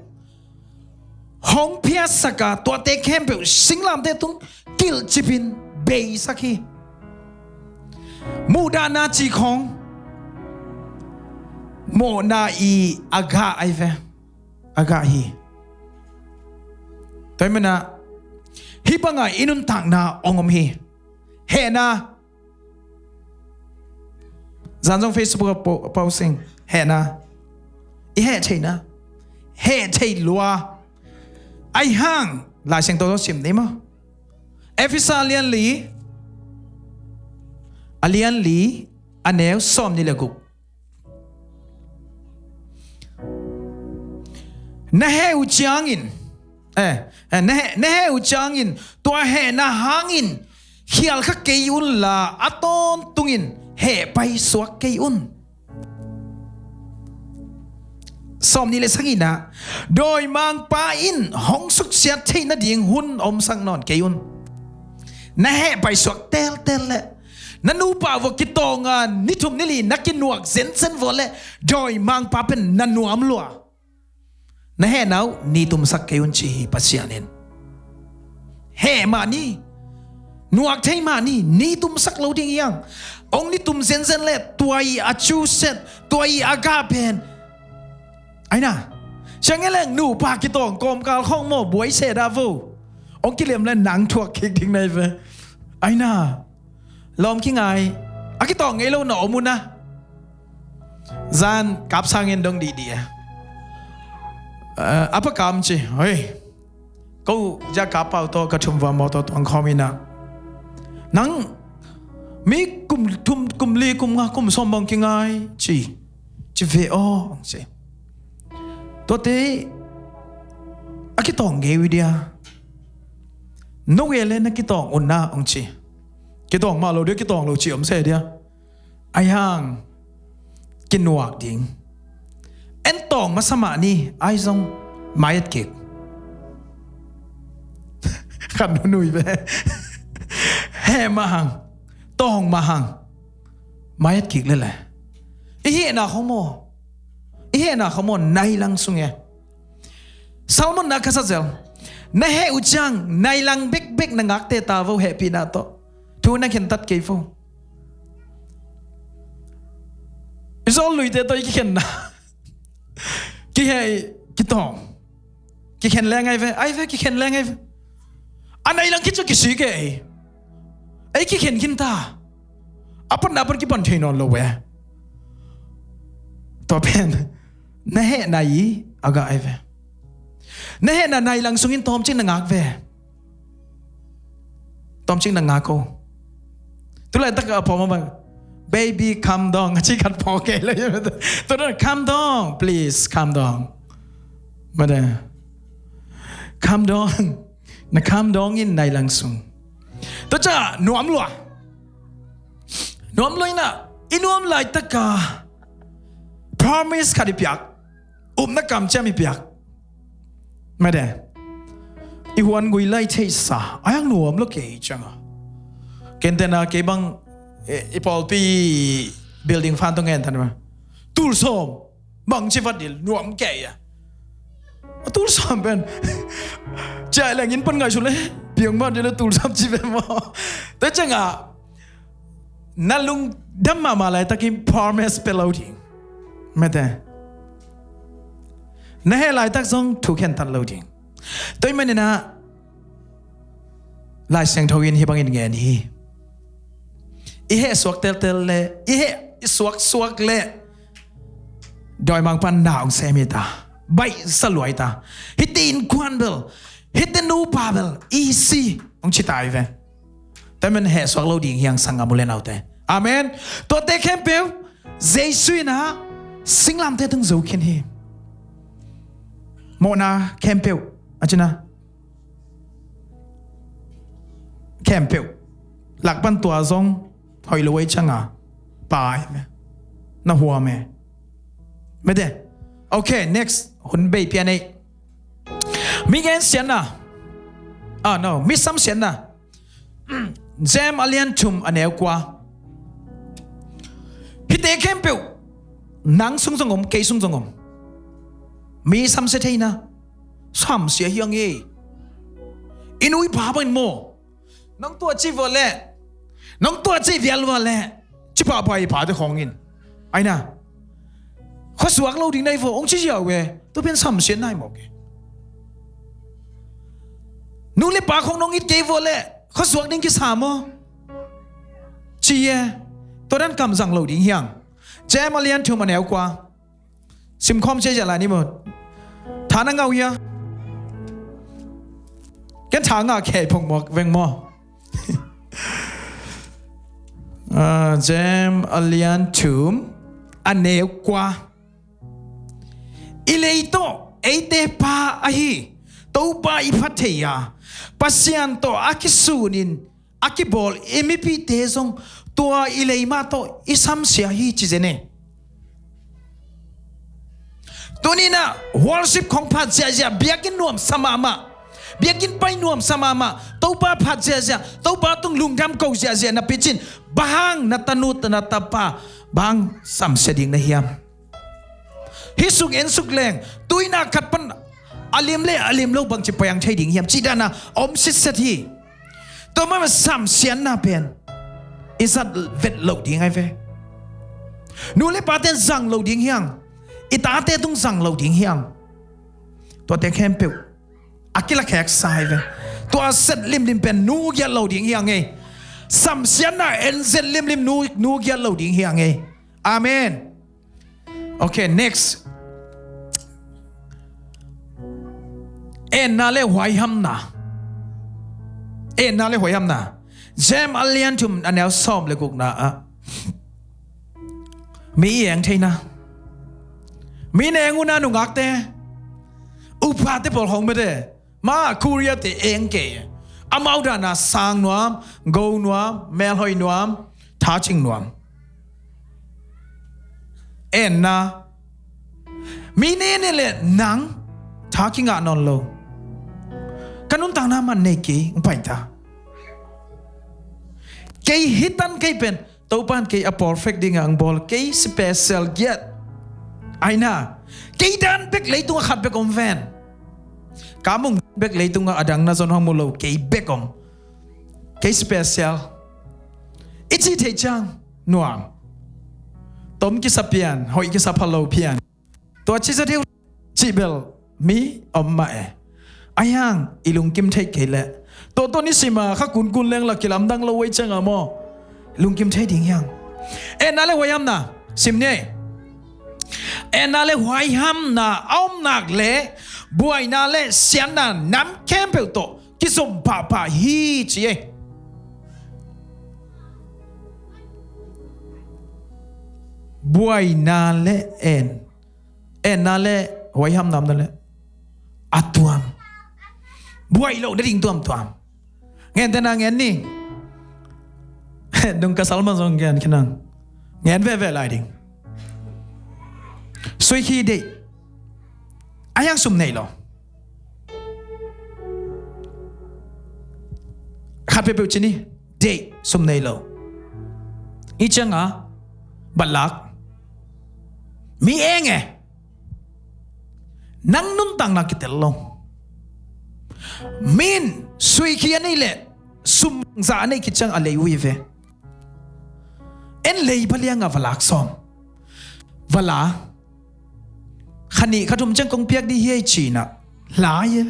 hong phiatsaka tuate khempeuh singlamte tung kilhcipin beisak hi. Muhdahna cih khawng mawhna i a gah ahi ve. A gah hi. Tua hi mana hih banga i nuntakna hong om hi. Hehna. Zan zong Facebook a po-, posting. Hehna. I heh theihna. Heh thei lua. Ahi hang Lai Siangtho zong sim ni maw. Efesa a lian li, a lian li, a neu sawm nih le guk. Na heh uh ciangin, eh, eh, na heh, na heh uh ciangin tua hehna hangin khial kha kei unla a tawntungin heh paisuak kei un. Sawm nih le sagihna, dawimangpa in hong suksiat theih nading hun omsak nawn kei un. Na heh paisuak teltel le na nupa vua kitawnga ni thum ni li na kinuak zenzen vua le dawimangpa pen na nuam lua. Na hehna uh ni tumsak kei un ci hi Pasian in. Heh mah ni, nuak thei mah ni, ni tumsak lo ding hiang. Hong ni tum zenzen le tua i a cuset, tua i a gah pen. Aina, siang e leng nupa kitawng kawmkal khawng maw buai se dah vo. Hong kilem le nang thuak kik ding nai ve. Aina, lawm kingai. A kitawng ngei lo na om uh na. Zan kapsang in dong dihdih e. Eh, a pakam ci, hoi. Ko zia kap pau tawh ka thum vua mawtaw tuang khawm ina. Nang mi kum thum, kum li, kum nga, kum sawm bang kingai ci. Ci ve aw, hong ci. Tuate a kitawng ngei uh dia. No e le na kitawng un na, hong ci. Kitawng mah lo dia, kitawng lo ci om se dia. Ahi hang kinuak ding. En tawng masa mah ni, ahi zong mai et kik. Khat nunui ve. Heh mah hang, tawng mah hang, mai et kik lele. I hehna khawng maw, i hehna khawng maw nai lang sung e. Salmon na ka sa zel. Na heh uh ciang nai lang bekbek na ngakte ta vo, hehpihna tawh. Thu na khentat kei vo. I zawl luite tawh i kikhenna. Kiheh i kitawng. Kikhen leng ai ve, ai ve, kikhen leng ai ve. A nai lang khit ciang kisik e ei. Ei kikhen khin ta. A patna pan kipan thei nawn lo e. Tua pen na hehna i a gah ai ve. Na hehna nai lang sungin tawmcik na ngak ve. Tawmcik na ngak o. Tulaitak a pawm a bang, "Baby, calm down," a ci khat pawm kei lo. Tua dan, "Calm down, please, calm down." Mate. Calm down. Na calm down in nai lang sung. Tua ciang nuam lua. Nuam lua ina, i nuam laitaka promise khat i piak. Upna kamciam i piak. Mate. I huan gui lai theihsa. Ai ang nuam lua kei cianga. Kentena kei bang, eh, i pawlpi building fan tawh ngen tan ma. Tul sawm. Bangci vat dil nuam kei a. A tul sawm pen. Ciai leng inn pan ngaihsun le. Piang vat dil a tul sawm ci pen maw. Tua cianga. Na lungdam mahmah laitakin promise pia lo ding. Mate. Na heh laitak zong thu khentat lo ding. Tua ahih manin ah Lai Siangtho in hih bangin ngen hi. I heh suak teltel le, i heh i suaksuak le, dawimangpa'n na hong sem hi ta. Baihsa lua hi ta. Hihte innkuan bel, hihte nupa bel, easy hong ci ta hi ve. Tua ahih manin heh suak lo ding hi hang, sanggam u le naute. Amen. Tuate khempeuh Jesu in ah singlamteh tung zo khin hi. Mawhna khempeuh, a cina khempeuh lak pan tua zong hoih lo ei ciang a, Pa e, na huam e. Mate. Okay, next. Hun bei pian ei. Mi gen siatna. Ah, no. Mi sam siatna. James a lian thum a neu kua. Hihte khempeuh nang sung zong om, kei sung zong om. Mi samsia theihna. Samsia hi hang e. I nu i pa bangin maw. Nong tua ci vua leh, nong tua ci vial vua leh, ci pahpah i pate khawng in. Aina. Khuasuak lo ding na hi vua, hong ci ziau e. Tua pen samsiatna hi mawk e. Nu le pa khawng nong it kei vua leh, khuasuak ding kisam aw, ci e. Tua dan kam zang lo ding hi hang. James a lian thum a neu kua. Simkhawm ciaciah lai ni maw. Tha na ngah uh hia? Ken tha ngah khei phong mawk veng maw. Ah, James a lian thum a neu kua. I lei tawh eite pa ahi Topa i phat thei a, Pasian tawh a kisunin a kibawl i mipite zong tua i lei mah tawh i samsia hi, ci zen e. Tuni-in ah worship khawng phat ziahziah, biakinn nuamsa mahmah, biakinn pai nuamsa mahmah, Topa phat ziahziah, Topa tung lungdam ko ziahziah na picin, bang hang na tanu na tapa bang samsia ding na hiam? Hih suk en suk leng, tu-in ah khat pan a lim le a lim lo bangci pai ang thei ding hiam, cih dan a om sitset hi. Tua mah samsiatna pen i zat vet loh ding ahi ve. Nu le pate'n zang lo ding hi hang. I tate tung zang lo ding hi hang. Tuate khempeuh a kilakheksa ahi ve. Tua set limlim pen nu giat lo ding hi hang e. Samsiatna en set limlim nu, nu giat lo ding hi hang e. Amen. Okay, next. Enna le huaihamna. Enna le huaihamna. James a lian thum a neu sawm le gukna ah, mi i eng theihna. Mi na eng uh na, nungakte, upate pawl khawng mate. Mah Korea-te eng kei. Amau dan a sang nuam, go nuam, melhoih nuam, thacing nuam. Enna. Mi ne ne le nang tha kingah nawn lo. Ka nuntakna man nei kei, ng pai ta. Kei hitan kei pen Topa'n kei a perfect dingah ang bawl, kei special giat. Aina, kei dan bek leitungah khat bek om ven. Ka mung bek leitungah a dang na zon hong mu lo, kei bek om. Kei special. I cih theih ciang nuam. Tom kisa pian, hoih kisa pha lo pian. Tua ci zaw deuh cih bel mi om mah e. Ahi hang i lungkim theih kei leh, tua tua ni sim a kha kunkun leng la kilamdang lo ei ciang a maw, lungkim thei ding hiang. Enna le huaihamna sim ni. Enna le huaihamna a om nak leh buaina le siatna nam khempeuh tawh kizom pahpah hi ci e. Buaina le en Enna le huaihamna omna le a tuam. Buai loh nading tuamtuam. Ngen tena ngen ni. Nung ka salman zong ngen khinang. Ngen veve lai ding. Suikhi deih. A hiang sum nei lo. Khat peuhpeuh ci ni, deih, sum nei lo. I cianga batlak mi eng e. Nang nuntakna kitel lo. Min suikhi a nei le sum za a nei khit ciang a lei uh hi ve. En lei paliang a va lak sawm. Va la. Kha nih kha thum ciang kong piak dih hi ei ci-in ah. Lai e.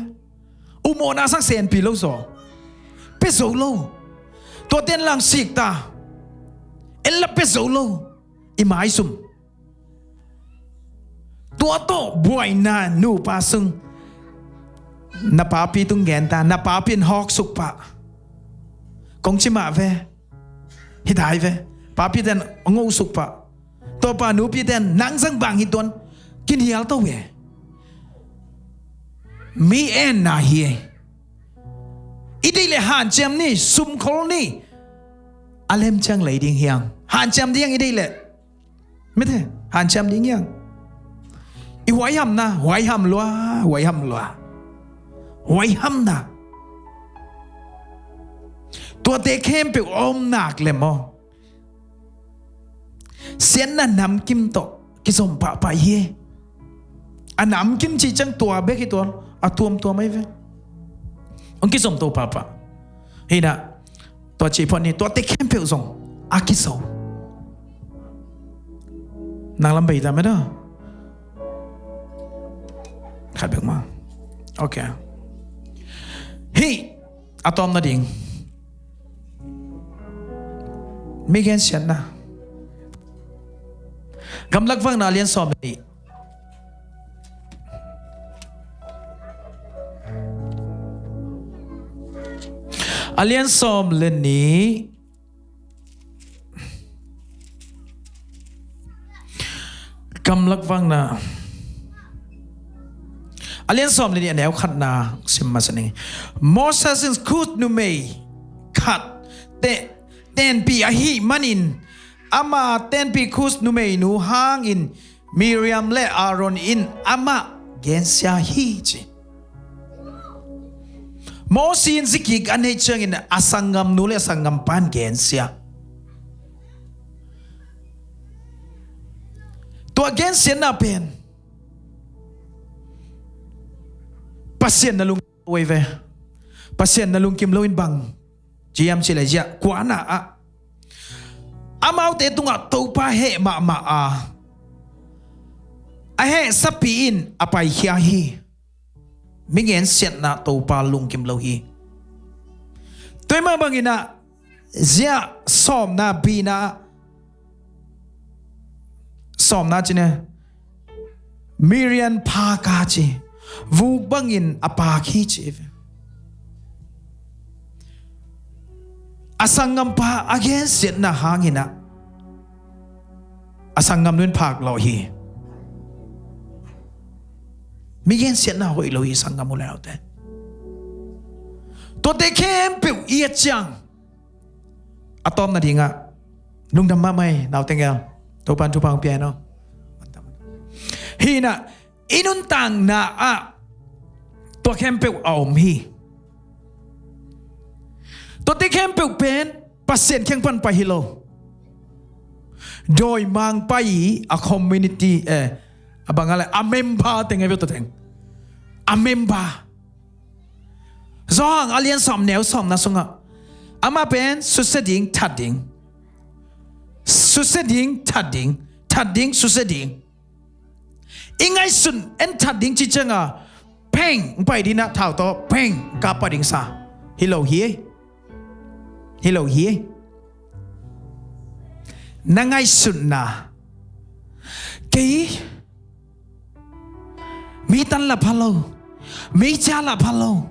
Upmawhna sang senpi lo zaw. Pia zo lo. Tuate en lang sik ta. En la pia zo lo. I maisum. Tua tawh buaina nupa sung. Na papi tung gen ta, na papi in hawk suk pah. Kong ci mah ve. Hi dai ve. Papi ten ngo suk pah. Tua pa nupi ten nang zang bang hi tuan. Kinial to ve. Mi en na hi. I deih le hanciam ni, sumkhol ni. A lem ciang lei ding hiang. Hanciam ding i deih le. Mite, hanciam ding hiang. I huaiham na, huaiham lua, huaiham lua. Huaiham na. Tuate khempeuh a om nak le maw. Siatna namkim tawh kizom pahpah hi. A namkim cih ciang tua bek hi tuan, a tuamtuam ahi ve. Hong kizom to pahpah. Hi na, tua cih phot ni, tuate khempeuh zong a kizo. Nang lam bei ta mah dah. Khat bek mah. Ok. Hi. A tawm nading. Mi gensiatna. Gamlak Vakna a lian sawm le nih. A lian sawm le nih. Gamlak Vakna a lian sawm le nih a neu khatna sim masa ning. Moses in Kush numei khat te, tenpih ahih manin ama tenpih Kush numeinu hangin Miriam le Aaron in amah gensia hi ci. Mosi in zikik a neih ciangin a sanggamnu le a sanggampa in gensia. Tua gensiatna pen Pasian na lungkim lo ei ve. Pasian na lungkim lo in bang ciam ci le ziah kuana ah amaute tungah Topa heh mahmah a, a hehsapi in a paikhia hi. Mi gensiatna Topa lungkim lo hi. Tua mah bangin ah ziah sawmna bina sawmna ci ne Miriam pha ka ci. Vuk bangin a pak hi ci. A sanggampa a gensiatna hangin ah a sanggamnu in phak lawh hi. Mi gensiatna hoih lo hi sanggam u le naute. Tuate khempeuh i et ciang a tawm nadingah lungdam mahmah ei naute ngel. Topan thupha hong pia hen aw. Hi na i nuntakna ah tua khempeuh a om hi. Tuate khempeuh pen Pasian kiang pan pai hi lo. Dawimangpa i a community eh a bang a le a member teng a bia tua teng a member. Zawhang a lian sawm neu sawmna sungah amah pen susia ding that ding, susia ding that ding, that ding susia ding. I ngaihsun en that ding ci cianga peng pai dina thau tawh peng kap pa ding sa hi lo hi. Hi lo hi. Na ngaihsutna kei mi tan la pha lo, mi cia la pha lo,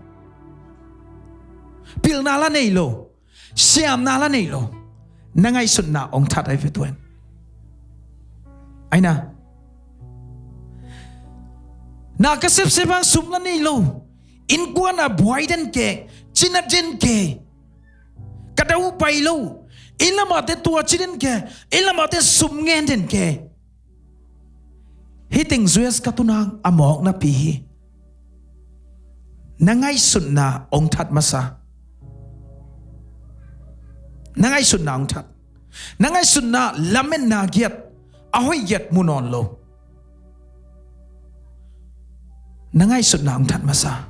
pilna la nei lo, siamna la nei lo. Na ngaihsutna ong that ai ve tuan. Aina na ka sepsep ang sum la nei lo. Innkuan a buai den ke, cina den ke. Ka dau pai lo. I lamate tua ci den ke, i lamate sum ngen den ke. Hih teng zuias ka tunang a mawk napi hi. Na ngaihsutna ong that masa. Na ngaihsutna ong that. Na ngaihsutna lametna giat a hoih giat mu nawn lo. Na ngaihsutna ong that masa.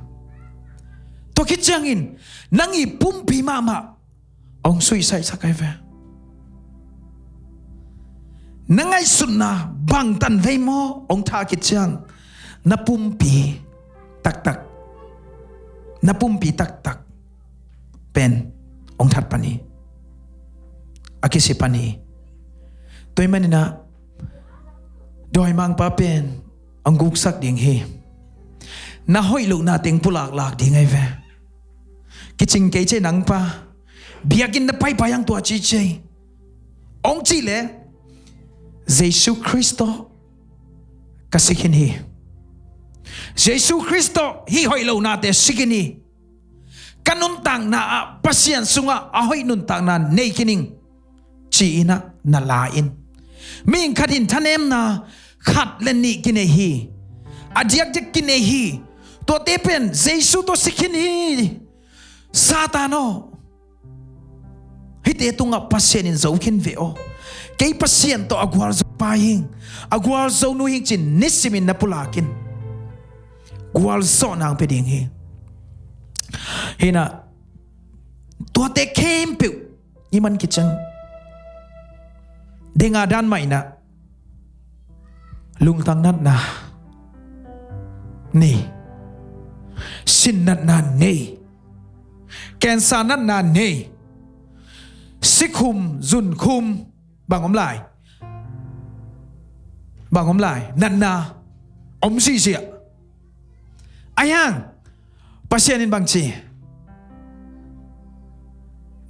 Tua khit ciangin nang i pumpi mahmah ong suihsaihsak ai ve. Na ngaihsutna bangtan vei maw, hong thah khit ciang na pumpi taktak, na pumpi taktak pen hong that pan hi. A kisi pan hi. Tua ahih manin ah dawimangpa pen hong guksak ding hi. Na hoih lohna teng pulaklak ding ahi ve. Kicing kei cei nangpa, biakinn na paipai ang tua ci cei. Hong cih leh Jesu Khrist tawh ka si khin hi. Jesu Khrist tawh hih hoih lohnate si khin hi. Ka nuntakna ah Pasian sungah a hoih nuntakna nei khin ing, ci-in ah na la in. Mihing khat in thanemna khat le nih kinei hi. A diakdiak kinei hi. Tuate pen Jesu tawh si khin hi. Satan aw, hihte tungah Pasian in zo khin ve aw. Kei Pasian tawh a gualzo pa hing, a gualzo nu hing ci-in nisimin na pulak in. Gualzawhna hong pia ding hi. Hi-in ah tuate khempeuh i man khit ciang, deng a dan mah in ah lungtang natna nei, sin natna nei, cancer natna nei, sikhum, zunkhum, bang om lai? Bang om lai? Natna om ziahziah. Ahi hang Pasian in bang ci?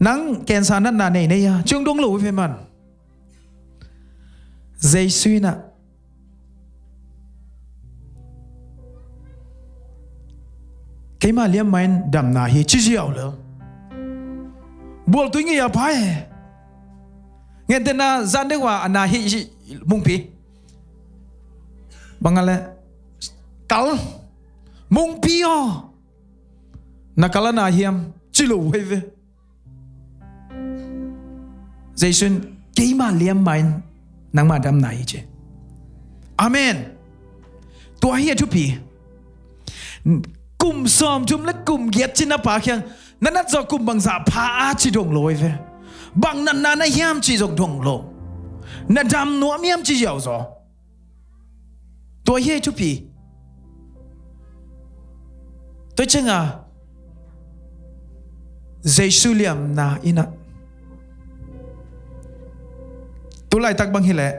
Nang cancer natna nei nei a, ci hong dong lo ve man. Jesu in ah, keima liamma in damna hi, ci ziau lo. Bual tui ngei a pai. Ngente na zan deuh a na hi, mungpi. Bang a le kal, mungpi aw, na kal a na hiam, ci lo hei ve. Jesu in keima liamma in nangma damna hi ci. Amen. Tua hi a thupi. Kum sawmthum le kum giat cina pa kiang, na nat zawh kum bangzah pha a ci dong lo hi ve. Bang natna na hiam ci zong dong lo. Na dam nuam hiam ci ziau zaw. Tua hi a thupi. Tua ciang a Jesu liamna in ah, tu laitak bang hi leh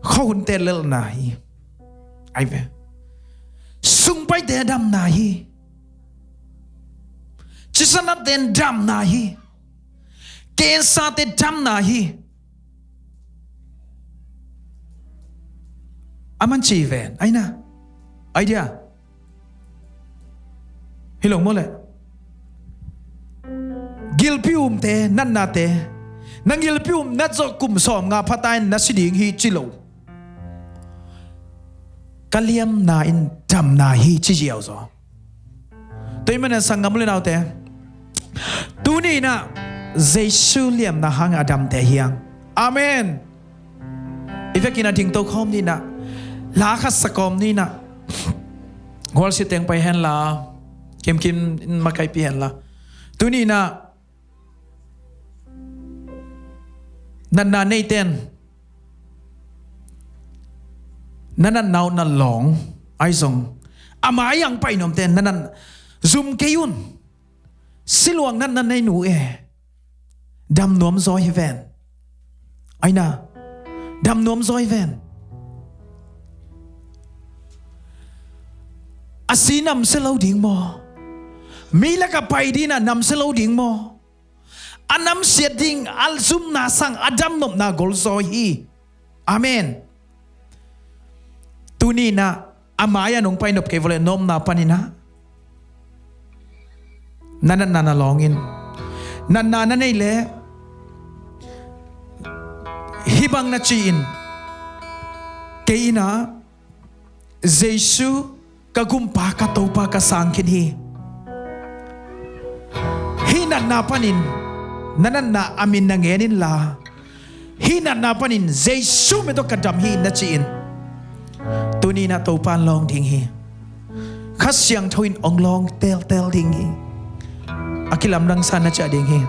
khuahunte lelhna hi. Ai ve. Sungpaite damna hi. Cisanate damna hi. Cancer-te damna hi. A man ci ven, ai na. Idea. Hi lo maw le. Gilpi umte, natnate. Na gilpi um nat zawh kum sawmnga pha ta in na si ding hi ci lo. Ka liamna in damna hi ci ziau zaw. Tua ahih manin sanggam u le naute, tuni in ah Jesu liamna hang a damte hi hang. Amen. I vekin a dingto khawm ni in ah, la khat sa kawm ni in ah, gualsi teng pai hen la, kimkim in makaihpih hen la. Tuni in ah natna neite in na natna uh na lawng, ai zong a mai-ah hong pai nuamte in na nat, zum kei un. Siluang natna nei nu e. Dam nuam zaw hi ven. Ai na, dam nuam zaw hi ven. A si namsia lo ding maw? Mi lakah pai ding in a namsia lo ding maw? A namsiat ding, a zumna sang, a damnopna golzaw hi. Amen. Tuni in ah a mai-ah nong pai nop kei vawleh, na omna panin ah na natna na lawng in. Natna na neih leh hih bang na ci in, kei in ah Jesu ka Gumpa, ka Topa ka sang khin hi. Hih natna panin na natna a min na ngen inla, hih natna panin Jesu min tawh ka dam hi na ci in, tuni in ah Topa in lawng ding hi. Kha Siangtho in hong lawng teltel ding hi. A kilamdang sa na ciah ding hi.